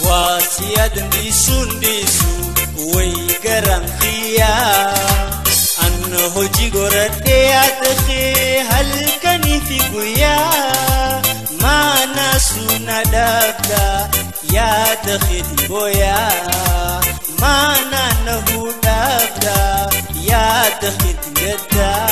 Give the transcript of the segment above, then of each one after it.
Waasiyadan dhiisuun dhiisu way garan xiyaa anna hojii goradhee yaadakee halkanii fi guyyaa maana suna dhabda yaada keetiin booyaa maana na hudhabda yaada keetiin gaddaa.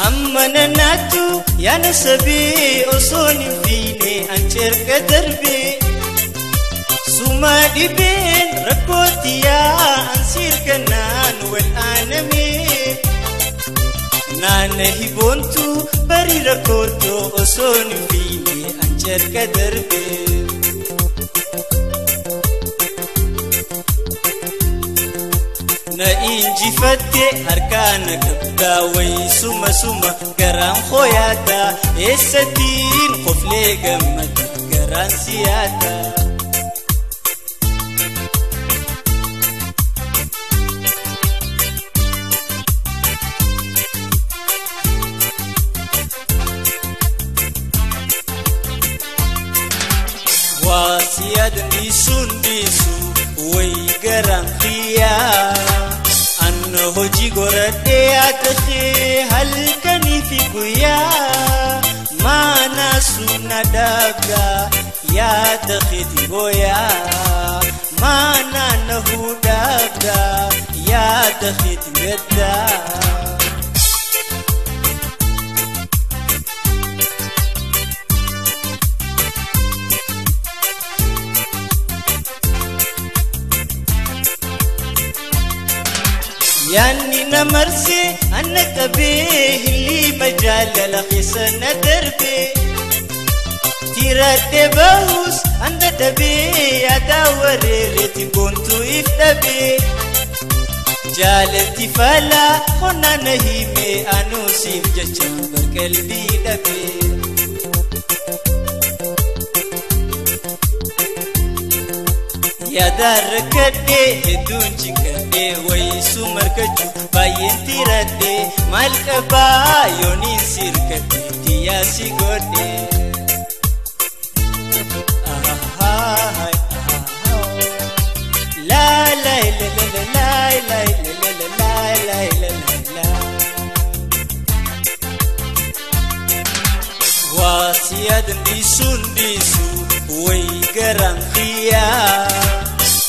Amma nanaatu yaana sabii osoon hin fiine ancerqa darbee suma dhibeen rakkootiyaa ansirkanaan wal aaname naana hiboontu bari rakkootoo osoon hin fiine ancerqa darbee. Na injifatte harkaan qabdaa wayi suma suma garaan hooyaata eessatiin qoflee gammada garaan siyaata. Waasiyadan dhiisuun dhiisu way garan xiyaa. Anna hojii goradhee yaadakee halkanii fi guyyaa maana suna dhabda yaada keetiin booyaa maana na hudhabda yaada keetiin gaddaa. Yaanni na marsee anna qabee hilliima jaalala keessa na darbee tiradhee bahus anda dhabee yaadaa wareereeti boontuu if dhabee jaalatti falaa qonnaa na himee anuu siif jecha barqalbii dhabee. Yaada rakkadhee hedduun cinqadhee wayisuu markachuu baay'een tiradhee maal qabaa yooniin sirkadhee xiyyaa si godhee. La la la la la la la la la la la. Waasiyadan dhiisuun dhiisu way garan xiyaa.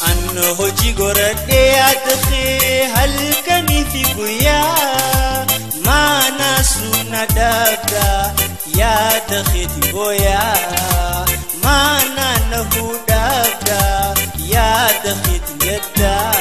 Anna hojii goradhee yaadakee halkanii fi guyyaa maana suna dhabda yaada keetiin booyaa maana na hudhabda yaada keetiin gaddaa.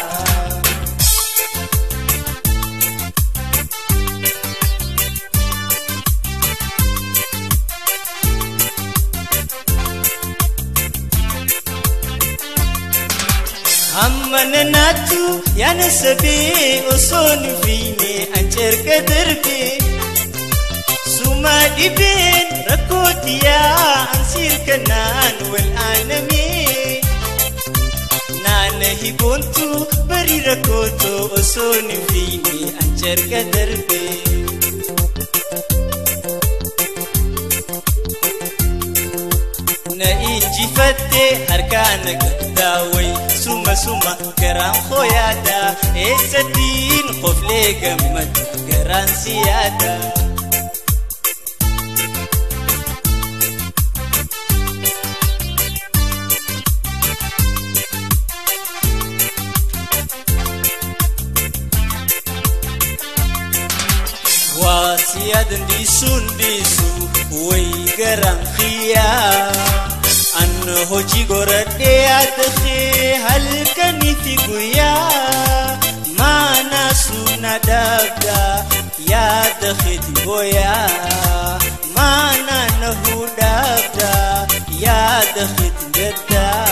Amma nanaatu yaana sabii osoon hin fiine ancerqa darbee suma dhibeen rakkootiyaa ansirkanaan wal aaname naana hiboontu bari rakkootoo osoon hin fiine ancerqa darbee. Na injifatte harkaan qabdaa wayi suma suma garaan hooyaata eessatiin qoflee gammada garaan siyaata. Waasiyadan dhiisuun dhiisu way garan xiyaa. Anna hojii goradhee yaadakee halkanii fi guyyaa maana suna dhabda yaada keetiin booyaa maana na hudhabda yaada keetiin gaddaa.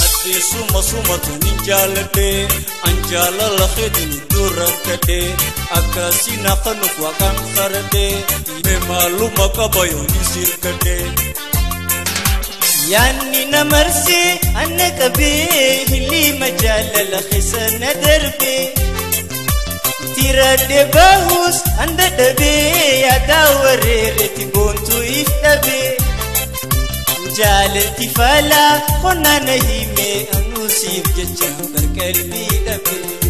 Ati suma suma tani jaaladhe an Jaalala keetiin iddoo rakkadhee akkasii naqanuuf waaqaan karadhee mee maaluma qaba yoon sirkadhee. Yaanni na marsee anna qabee hiliima jaalala keessa na darbee. Tiradhe bahus anda dhabee yaadaa wareereeti boontuu if dhabee. Jaalalti falaa qonnaa na himee anuusiif jecha barqalbii dhabee.